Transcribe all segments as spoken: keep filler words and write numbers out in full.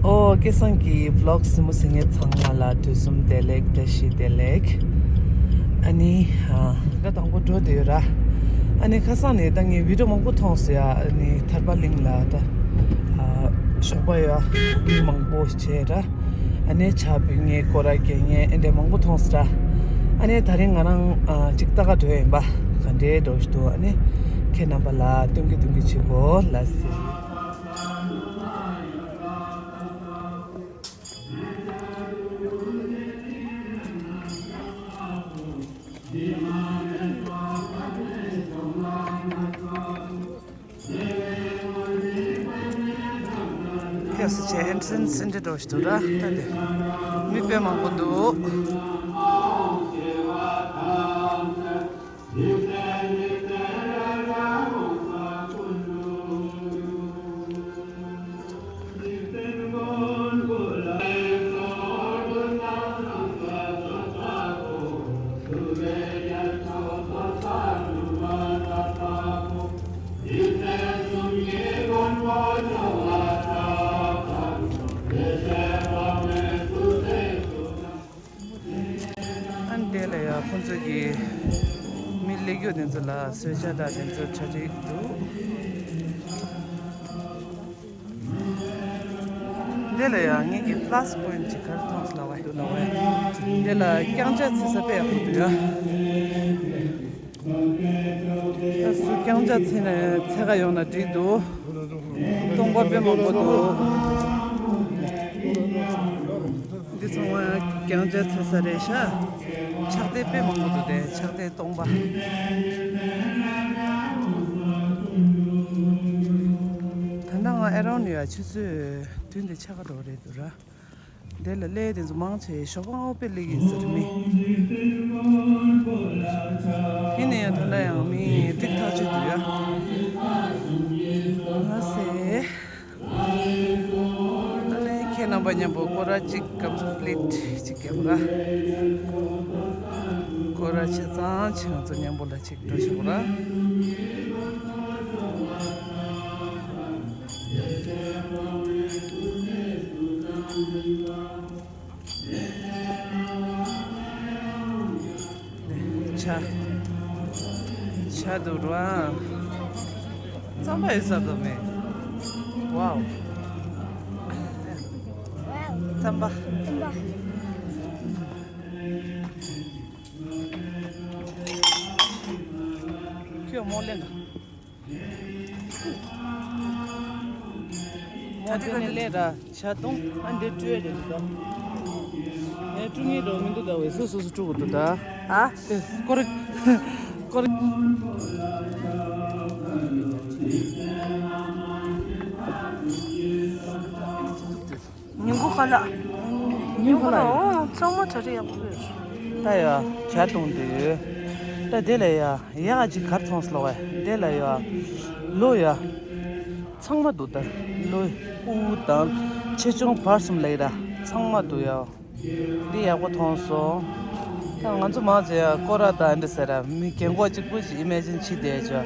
ཨོ། སྐལ་བཟང་གི་བི་ལོག་གཟིགས་མོ་གཟིགས་མཁན་ཚང་མ་ལ་དུས་གསུམ་བདེ་ལེགས། བཀྲ་ཤིས་བདེ་ལེགས། ཨ་ནི། ཨ། ཟླ་དང་པོ་འགྲོ་བསྡད་ཡོད་ར། ཨ་ནི་ཁ་སང་ནས་ད་ངས་བི་ཌིའོ་མང་པོ་མཐོང་སོང་ཡ། ཨ་ནི་ཐར་པ་གླིང་ལ་ད། ཨ། ཞོགས་པ་ཡ་མི་མང་པོ་བྱས་ར། ཨ་ནི་ཇ་ཕུལ་མཁན། སྐོར་ར་རྒྱག་མཁན་ཨེ་འདྲ་མང་པོ་མཐོང་སོང་ར། ཨ་ནི་ད་རིང་ང་རང་ཨ་ཅིག་ལྟ་ག་འགྲོ་ཡིན་པ། ག་འདྲའི་འགྲོ་ཞིག་འདུག་ཨ་ནི་ཁྱེད་རྣམ་པ་ལ་སྟོན་གི་སྟོན་གི་བྱེད་དགོས་ལ་ཟེར། ཁྱེད་སུ་ཆེ་ཨེན་ཊི་རན་སི་འདི་འགྲོ་ཞིག་འདུག་ར། ད་དེ་མི་དཔེ་མང་པོ་འདུག་ཨ་ནི་དེ་ལ་ཡ་ཁོང་ཚོ་གི་མི་སླེབས་རྒྱུ་དེ་ཚོ་ལ་གསོལ་ཇ་དང་དེ་ཚོ་གྲ་སྒྲིག་འདུག་འདི་ལ་ཡང་ངེད་ཀྱི་པི་ལ་སི་པོ་ཡིན་ཊི་ཅིག་ག་རེ་མཐོང་སོང་ལབ་པ་ཡིན་ལབ་པ་ཡིན། འདི་ལ་རྐྱང་ཇ་འཚོལ་ས་དཔེ་ཡག་པོ་འདུག་ཡ། ད་སུ་རྐྱང་ཇ་འཚོལ་ན་འཚོལ་ག་ཡོང་ན་འགྲིག་འདུག་སྟོང་པ་དཔེ་མང་པོ་འདུག་འདི་ཚང་མ་རྐྱང་ཇ་འཚོལ་ས་རེད་ཤག་ཕྱག་དེ་དཔེ་མང་པོ་འདུག་དེ་ཕྱག་དེ་སྟོང་པ། ད་ལྟ་ང་ཨེ་རོན་ནས་ཡ་ཆུ་ཚོད་བདུན་དང་ཕྱེད་ཀ་འགྲོ་གི་རེད་འདུག་ར། དེ་ལ་སླེབས་དེ་ཚོ་མང་ཆེ་ཞོགས་པ་སྔ་པོ་དཔེ་སླེབས་ཀྱི་ཡོད་ས་རེད་མི། ཡིན་ན་ཡང་ད་ལྟ་ཡང་མི་འགྲིག་ཐག་ཆོད་འདུག་ཡ། ལགས་སེ། ཨ་ནི་ཁྱེད་རྣམ་པ་མཉམ་པོ་སྐོར་ར་གཅིག་ཀམ་པི་ལིཊ་གཅིག་བརྒྱབ་ར། སྐོར་ར་བྱས་ཙང་ཁྱེད་ང་ཚོ་མཉམ་པོ་ལ་གཅིག་འགྲོ་ཆོག་ར། ཇ། ཇ་འདུག་ར། རྩམ་པ་ཡོད་ས་འདུག་མེད། ཝའོ། རྩམ་པ། རྩམ་པ། ཁྱོད་མོ་ལེན་ག་ད་དེ་ནས་ལས་ར་ཇ་བཏུང་། ཨ་འདི་བཀྲུས་རེད་འདུག་ད། ཨེ་བཀྲུ་ངེས་འགྲོ་མི་འདུག་ད། འོ་སོ་སོ་སོ་བཀྲུ་དགོས་འདུག་ད། ཨ་དེ་སྐོར་སྐོར། ཉིན་གུང་ཁ་ལག་ཉིན་གུང་ཁ་ལག་ཡོད། ཨོ་གཙང་མ་གྲ་སྒྲིག་ཡག་པོ་ཡོད། ད་ཡ་ཇ་བཏུང་དུས་ད་དེ་ལ་ཡ་ཡག་ཅིག་གར་ཚོང་སློག་བས་དེ་ལ་ཡ་ལོ་ཡ་ཚང་མ་འདུག་ད་ལོ་སྤུ་གུ་དང་ཆེ་ཆུང་བར་གསུམ་ལ་ཡ་ད་ཚང་མ་འདུག་ཡ། འདི་ཡག་པོ་མཐོང་སོང་། ད་ང་ཚོ་མང་ཆེ་ཡ་སྐོར་ར་དང་འདི་ཟེར་ར་མི་རྒན་གོག་གཅིག་པུ་ཞིག་ཨི་མེ་ཇིན་བྱེད་བསྡད་ཅོ།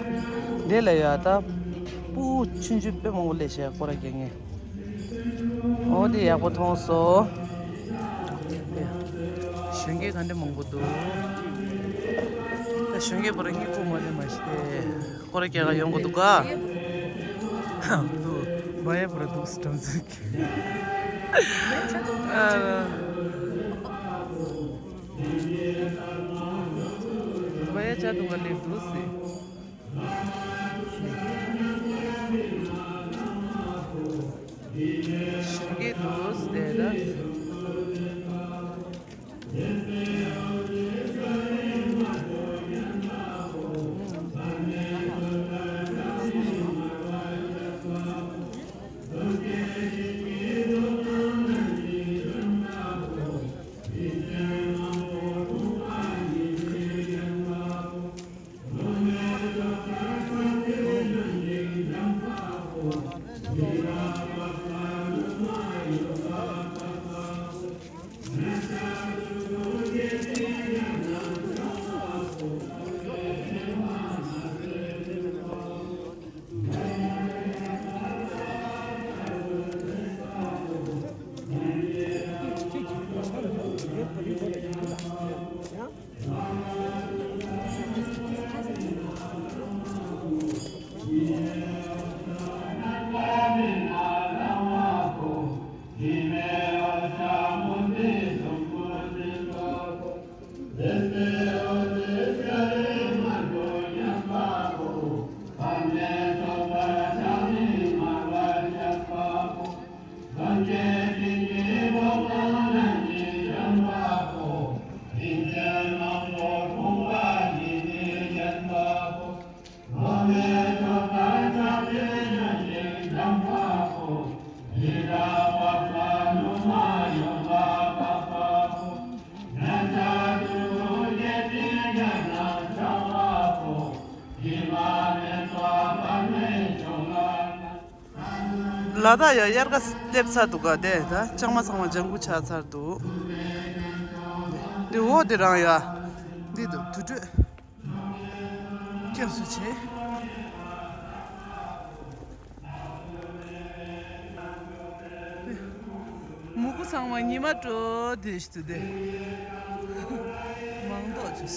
འདི་ལ་ཡ་ད་སྤུ་གུ་ཆུང་ཆུང་དཔེ་མང་པོ་སླེབས་ཤག་སྐོར་ར་རྒྱག་མཁན། འོ་དེ་ཡག་པོ་མཐོང་སོང་། གཞོན་སྐྱེས་ག་འདྲ་མང་པོ་འདུག་ད་གཞོན་སྐྱེས་པོ་ར་གཉིད་ཁུག་མ་རེད་མ་གཞི་དེ་སྐོར་ར་རྒྱག་ག་ཡོང་གི་འདུག་ག་འདུག་བ་ཡ་པོ་ར་འདུག་སི་ཀྲམ་ཟིག་ཨ། བ་ཡ་ཇ་བཏུང་ག་སླེབས་འདུག་སེ། ཞིང་སྐྱེས་འདུག་སྟེ་ད། ལ་དྭགས་ཡང་དབྱར་ཁ་སླེབས་ཚར་འདུག་ག་དེ་ད་ལྕང་མ་ཚང་མ་ལྗང་ཁུ་ཆགས་ཚར་འདུག་དེ་འོག་དེ་རང་ཡ་འདི་འདུག་དུར་ཁྲོད། སྐྱབས་སུ་མཆི། མུ་གུ་ཚང་མ་ཉི་མ་དྲོ་བདེ་ཞིག་ཏུ་བདེ། མང་དོག་ཅིག་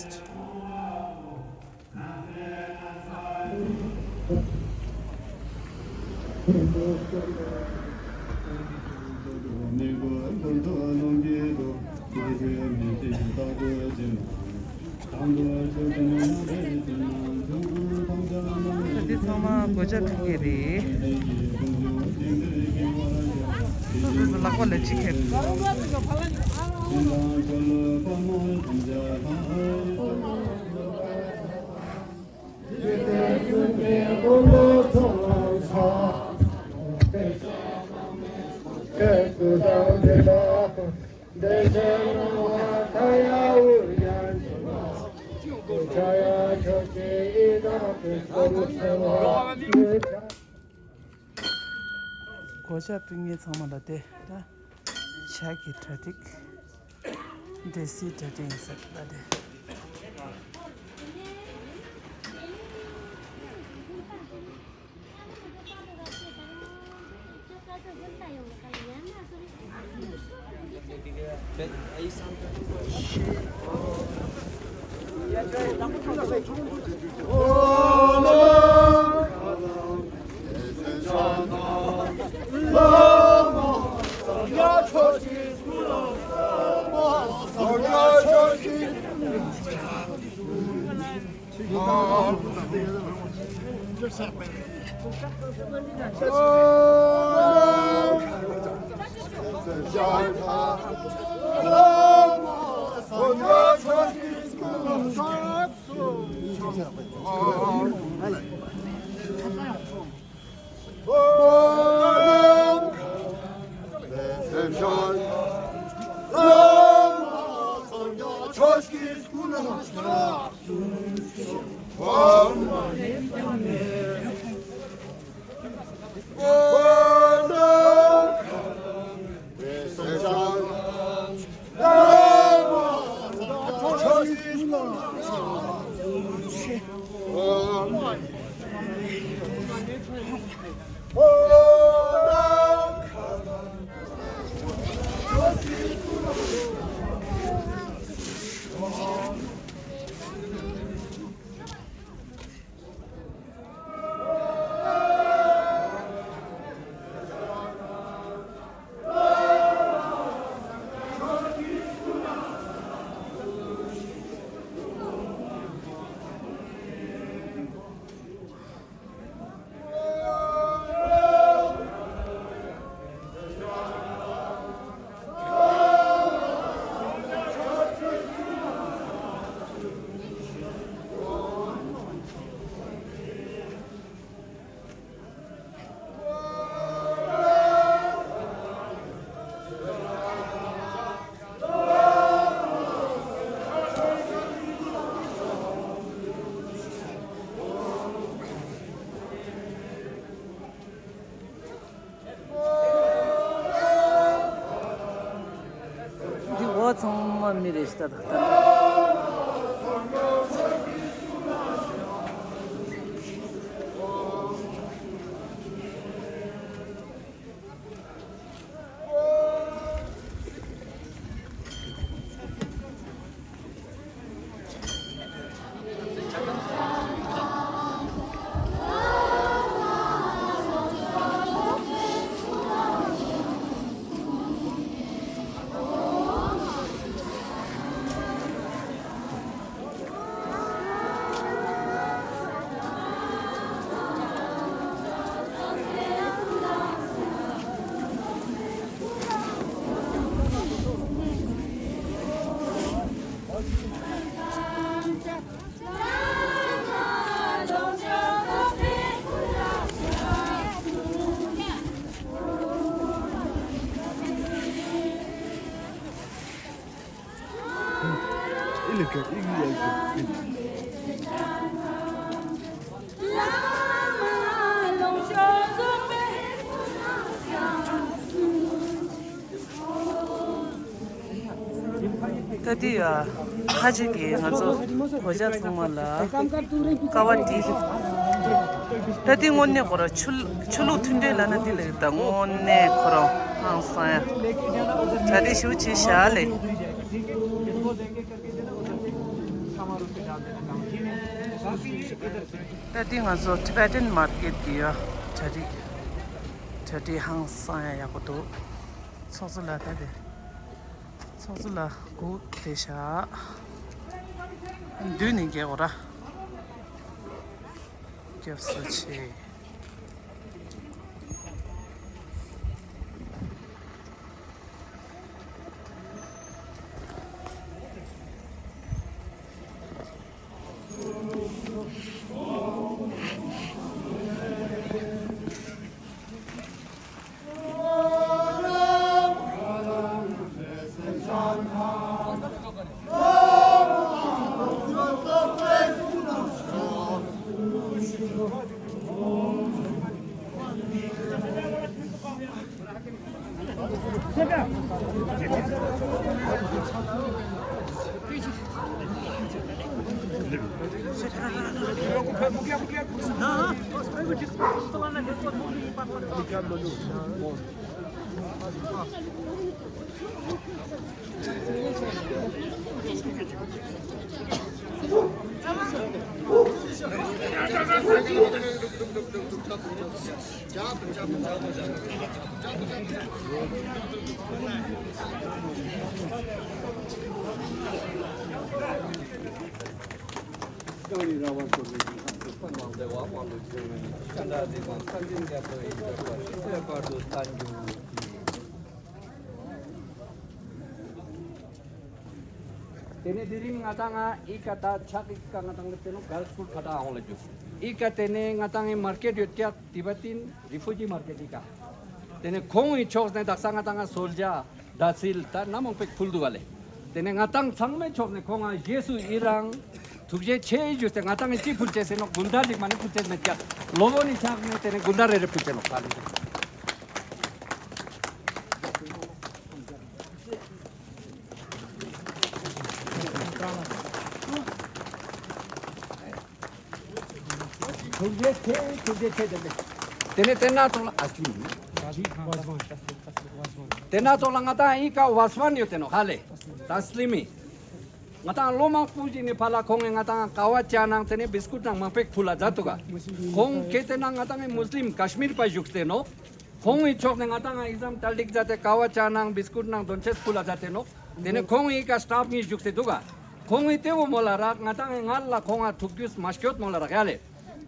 འདི་ཚང་མ་གོ་ཆ་ཕུལ་མཁན་རེད། སོ་སོ་སོ་ལག་པ་ལ་ཅི་ཁེབས། གོ་ཆ་ཕུལ་མཁན་ཚང་མ་ལ་དེ་ད་ཇ་གི་གྲ་སྒྲིག་འབྲས་སིལ་གྲ་སྒྲིག་ཡིན་ས་རེད་ད་དེ། འདི་འོ་ཚང་མ་མི་རེད་ཤི་ད་ད་ད། ད་དེ་ཡ། ཁ་ཅིག་གིས་ང་ཚོ་གོ་ཆ་ཚང་མ་ལ་ཀ་བ་ཏི། ད་དེ་དངོས་གནས་ཁོ་རང་ཆུ་ཆུ་ལུག་མཐུན་འབྲེལ་ལབ་ན་དེ་ལས་ད་དངོས་གནས་ཁོ་རང་ཧང་སང་ཡ། གྲ་སྒྲིག་ཞུ་ཆེ་བཞག་ལེ། ད་དེ་ང་ཚོ་Tibetan market གི་ཡ། གྲ་སྒྲིག་གྲ་སྒྲིག་ཧང་སང་ཡ་ཡག་པོ་འདུག་ཚོགས་གཙོ་ལགས་ད་དེ། ཚོགས་གཙོ་ལགས་སྒུག་བསྡད་ཤག་མདུན་ནས་རྒྱག་གོ་ར། སྐྱབས་སུ་མཆི། དེ་ནས་དེ་རིང་ང་ཏང་ང་ཨི་ཀ་ད་ཆག་ཨི་ཀ་ང་ཏང་གི་དེ་ནོ་གརལ་སི་སྐུལ་ཁ་ཏ་ཨང་ལ་རྒྱུ། ཨི་ཀ་དེ་ནས་ང་ཏང་ངི་མར་ཀེཊ་ཡོད་ཀྱག་ཏི་བ་ཏིན་རི་ཕུ་ཇི་མར་ཀེཊ་ཨི་ཀ། དེ་ནས་ཁོང་ངི་ཕྱོགས་ནས་དག་ས་ང་ཏང་ང་སོལ་ཇ་ད་སིལ་ད་སྣ་མང་པོ་ཕུལ་འདུག་ག་ལེ། དེ་ནས་ང་ཏང་ཚང་མའི་ཕྱོགས་ནས་ཁོང་ང་རྗེས་སུ་ཡི་རང་ཐུགས་རྗེ་ཆེ་ཞུས་ཏེ་ང་ཏང་ངི་ཅི་ཕུལ་ཆེ་ཟེར་ནོ་དགུན་ཟླ་ཞིག་མ་ནི་ཕུལ་ཆེ་མེད་ཀྱག་ལོ་ལོ་ནི་ཆག་ནས་དེ་ནས་དགུན་ཟླ་རེ་རེ་ཕུལ་ཆེ་ནོ་ཁ་ལེ། ཐུགས་རྗེ་ཆེ། ཐུགས་རྗེ་ཆེ། དེ་ནས་དེ་ནས་དེ་ན་ཚོགས་ལ་ཨ་སི་ལི་མི། དེ་ན་ཚོགས་ལ་ང་ཏང་ཨི་ཀ་ཝ་སི་ཝན་ཡོད་དེ་ནོ་ཧ་ལེ། ད་སི་ལི་མི། ང་ཏང་ལོ་མང་པོ་ཞིག་ནས་ཕ་ལ་ཁོང་ངི་ང་ཏང་ཀ་བ་ཅ་ནང་དེ་ནས་བིས་ཀུད་ནང་མང་པོ་ཕུལ་ལ་མཛད་འདུག་ག་ཁོང་གལ་ཏེ་ན་ང་ཏང་ངི་མུ་སི་ལིམ་ཀ་ཤི་མིར་པ་བཞུགས་ཏེ་ནོ། ཁོང་ངི་ཕྱོགས་ནས་ང་ཏང་ང་ཨི་ཟམ་གྲ་སྒྲིག་མཛད་དེ་ཀ་བ་ཅ་ནང་བིས་ཀུད་ནང་དོན་ཆེ་ཕུལ་ལ་མཛད་དེ་ནོ། དེ་ནས་ཁོང་ངི་ཀ་སི་ཊཕ་གཉིས་བཞུགས་ཏེ་འདུག་ག་ཁོང་ངི་ལྟེ་བོ་མོ་ལ་རག་ང་ཏང་ངི་ངར་ལ་ཁོང་ང་ཐུག་རྒྱུས་མ་སྐྱོད་མོ་ལ་རག་ཡ་ལེ།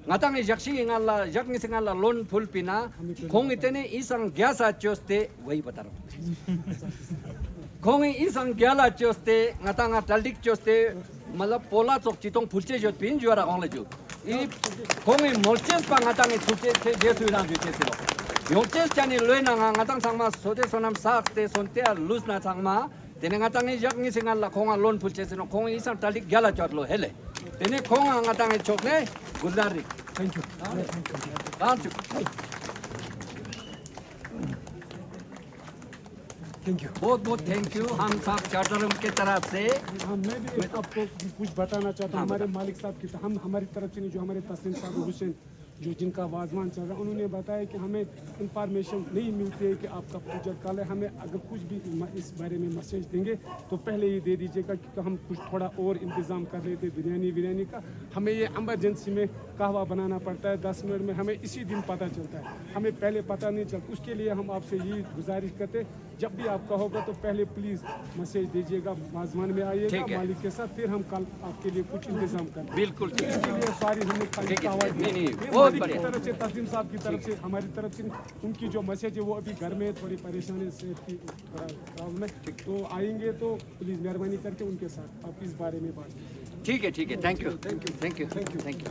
ང་ཏང་ངི་ཞག་ཤིག་གི་ངར་ལ་ཞག་གཉིས་སི་ངར་ལ་ལོན་ཕུལ་པིན་ན། ཁོང་ངི་དེ་ནས་ཨི་སང་རྒྱ་ས་བཅོས་ཏེ་ཝེ་བ་ད་རོ། ཁོང་ངི་ཨི་སང་རྒྱ་ལ་བཅོས་ཏེ་ང་ཏང་ང་གྲ་སྒྲིག་བཅོས་ཏེ། མ་ལ་པོ་ལ་ཙོགས་ཅི་ཏོང་ཕུལ་ཆེ་ཡོད་པིན་ཇུ་བ་ར་ཁོང་ལ་ཇུ། ཨི། ཁོང་ངི་མོལ་ཆེས་པ་ང་ཏང་ངི་ཐུགས་ཆེ་ཆེ་རྗེས་སུ་ཡི་རང་ཇུ་ཆེ་ཟེར་རོ། ཡོང་ཆེས་ཅ་ནི་ལོས་ན་ང་ང་ཏང་ཚང་མ་སོ་དེ་སོ་ནམ་སག་སྟེ་སོན་ཏེ་ཨ་ལུས་ན་ཚང་མ། དེ་ནས་ང་ཏང་ངི་ཞག་གཉིས་སི་ངར་ལ་ཁོང་ང་ལོན་ཕུལ་ཆེ་ཟེར་ནོ་ཁོང་ངི་ཨི་སང་གྲ་སྒྲིག་རྒྱ་ལ་བཅོས་ལོ་ཧེ་ལེ། དེ་ནས་ཁོང་ང་ང་ཏང་ངི་ཕྱོགས་ནས་གུ་ལ་རིག Thank you. Thank you. बहुत बहुत thank you. हम सब चार्टर के तरफ से हाँ, मैं भी आपको कुछ बताना चाहता हूँ। हाँ, हमारे बता। मालिक साहब की, हम हमारी तरफ से नहीं, जो हमारे तस्लीम साहब हुसैन, जो जिनका वाजवान चल रहा है, उन्होंने बताया कि हमें इंफॉर्मेशन नहीं मिलती है कि आपका पूजा कल है। हमें अगर कुछ भी म-, इस बारे में मैसेज देंगे तो पहले ही दे दीजिएगा, क्योंकि हम कुछ थोड़ा और इंतज़ाम कर लेते बिरयानी विरयानी का। हमें ये इमरजेंसी में कहवा बनाना पड़ता है दस मिनट में, हमें इसी दिन पता चलता है, हमें पहले पता नहीं चलता। उसके लिए हम आपसे यही गुजारिश करते, जब भी आप कहोगे तो पहले प्लीज मैसेज दीजिएगा, वाजवान में आइएगा ठीक है। मालिक के साथ, फिर हम कल आपके लिए कुछ इंतजाम करते हैं। बिल्कुल ठीक है। इसके लिए सॉरी, हमने खाली ठीक है, कहवा नहीं, दिया। नहीं, ये बहुत मालिक की बढ़िया। तरफ से, तस्लीम साहब की तरफ ठीक से, है। हमारी तरफ से नहीं। उनकी जो मैसेज है वो अभी घर में है, थोड़ी परेशानी है, सेहत की थोड़ा प्रॉब्लम है। ठीक। तो आएंगे तो प्लीज मेहरबानी करके उनके साथ आप इस बारे में बात कीजिए। ठीक है, ठीक है, thank you, thank you, thank you, thank you.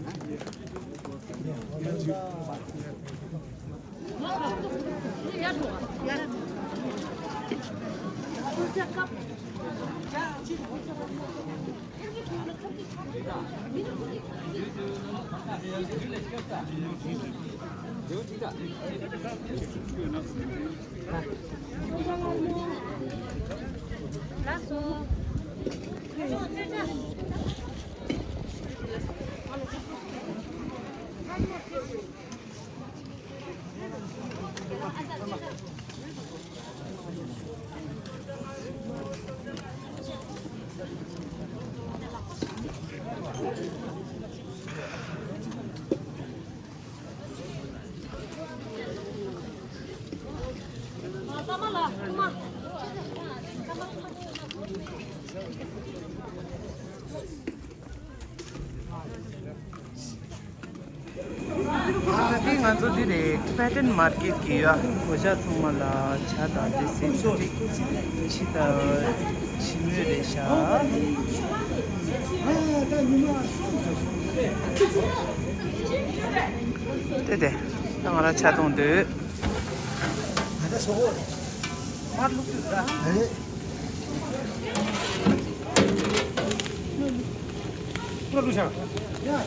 ད་ལྟའི་ང་ཚོ་འདི་ནས་ཊི་བེ་ཊན་མར་ཀེཊ་གི་ཡ་གོ་ཆ་ཚང་མ་ལ་ཇ་དང་འབྲས་སིལ་ཇི་ལྟར་ཞིམ་མོ་རེད་ཤག་དེ་དེ་ད་ང་རང་ཇ་འཐུང་འདོད། ང་ད་སོ་ཧོ་མར་བླུགས་དུས་ད། ཨ་ལེ། पूरा लूज है।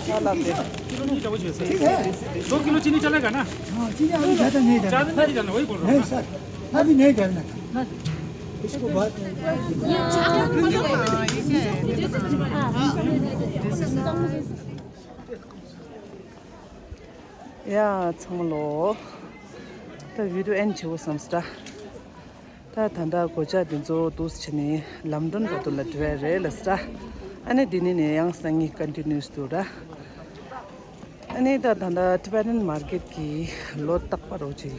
क्या लगते हैं? किलो नहीं, चावल चाहिए, सर। ठीक है। दो किलो चीनी चलेगा ना? हाँ, चीनी अभी ज़्यादा नहीं डालना। ज़्यादा नहीं डालना, वही बोल रहा हूँ नहीं, ना। सर, अभी नहीं डालना था। इसको बाद में। ཡ་ཚང་མ་ལོ། ད་བི་ཌི་ཡོ་ཨེན་ཌི་བྱེད་དགོས་བསམ་སོང་། ད་ད་ལྟ་གོ་ཆ་འདི་ཚོ་འདུག་སེ་བྱས་ནས་ལམ་གྲོན་བར་དུ་ལ་འགྲོ་ཡ་རེད་ལབ་སོང་། ཨ་ནི་འདི་ནས་ནས་ཡང་སང་ཉིན་ཀོན་ཊི་ནིའུ་སི་འདུག་ར། ཨ་ནི་ད་ད་ལྟ་ཊི་བེ་ཊན་མར་ཀེཊ་གི་ལོ་རྟག་པ་རོ་ཅིག་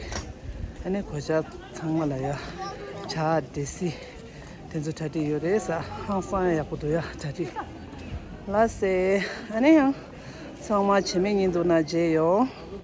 ཨ་ནི་གོ་ཆ་ཚང་མ་ལ་ཡ་ཇ་འབྲས་སིལ་དེ་ཚོ་གྲ་སྒྲིག་ཡོད་རེད་ས། ཧང་སང་ཡག་པོ་འདུག་ཡ་གྲ་སྒྲིག་ལགས་སེ། ཨ་ནི་ཡང་ཚང་མ་བྱེད་མེད་ཉིན་འདུག་ན་མཇལ་ཡོང་།